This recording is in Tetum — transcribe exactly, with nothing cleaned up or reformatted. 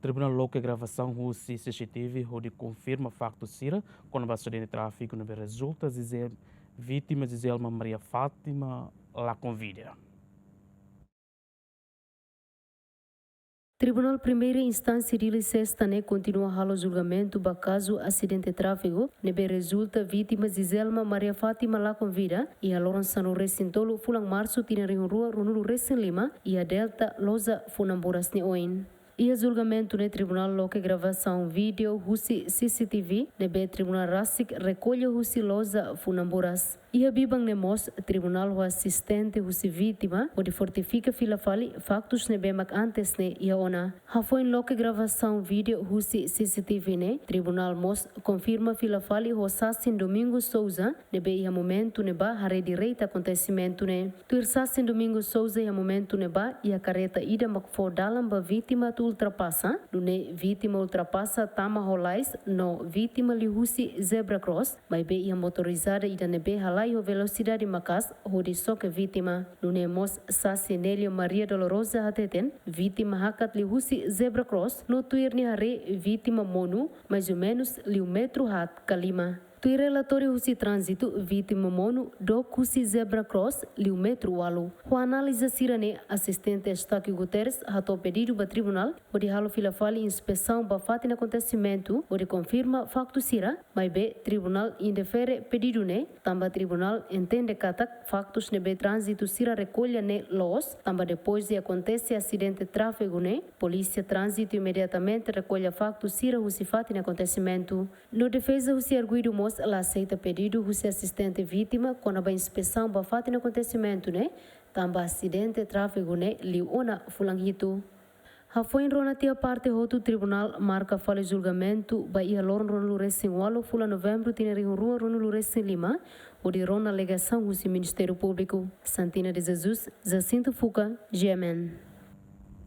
Tribunál loke gravasaun husi C C T V hodi konfirma faktu sira kona-ba asidente tráfigu ne'ebé rezulta Gisel-, vítima Giselma Maria Fátima lakon vida. Tribunál Primeira Instánsia Dili Sesta ne'e kontinua halo julgamentu ba kazu asidente tráfigu ne'ebé rezulta vítima Gisela Maria Fátima lakon vida iha loron sanulu-resin-tolu fulan Marsu tinan rihun rua ruanulu-resin-lima iha Delta, Loja, Funamburas nia oin. Iha julgamentu ne'e tribunál loke gravasaun vídeo husi C C T V ne'ebé tribunál rasik rekolla husi Loja, Funamburas. Iha biban ne'e mós tribunál ho asistente husi vítima hodi fortifika fila fali faktus ne'ebé mak antes ne'e iha ona. Hafoin loke gravasaun vídeo husi C C T V ne'e, tribunál mós konfirma fila fali ho sasin Domingos Sousa ne'ebé iha momentu ne'ebá haree direitu akontesimentu ne'e. Tuir sasin Domingos Sousa, iha momentu ne'ebá iha kareta ida mak fó dalan ba vítima atu ultrapasa, nune'e vítima ultrapasa tama ho lais no vítima liuhusi zebra cross, maibé iha motorizada ida ne'ebé halai ho velosidade maka'as hodi xoke vítima. Nune'e mós sasin Nélio Maria Dolorosa hateten, vítima hakat liuhusi zebra cross no tuir nia haree vítima monu, mais ou menus liu metru haat ka lima. Tuir relatóriu husi tránzitu, vítima monu dook husi zebra cross liu metru ualu. Ho análize sira-ne'e, asistente Eustáquio Guterres hato'o pedidu ba tribunál hodi halo fila fali inspesaun ba fatin akontesimentu hodi konfirma faktu sira, maibé tribunál indefere pedidu ne'e, tanba tribunál entende katak faktus ne'ebé tránzitu sira rekolla ne'e loos, tanba depois de akontese asidente tráfigu ne'e, polísia tránzitu imediatamente rekolla faktu sira husi fatin akontesimentu. No defeza husi arguidu mós la aseita pedidu husi asistente vítima kona-ba inspesaun ba fatin akontesimentu ne'e, tanba asidente tráfigu ne'e liu ona fulan hitu. Hafoin rona tiha parte hotu, tribunál marka fali julgamentu ba iha loron ruanulu-resin-ualu fulan Novembru tinan rihun rua ruanulu-resin-lima, hodi rona alegasaun husi Ministériu Públiku. Santina de Jesus, Jacinto Fuca, G M N.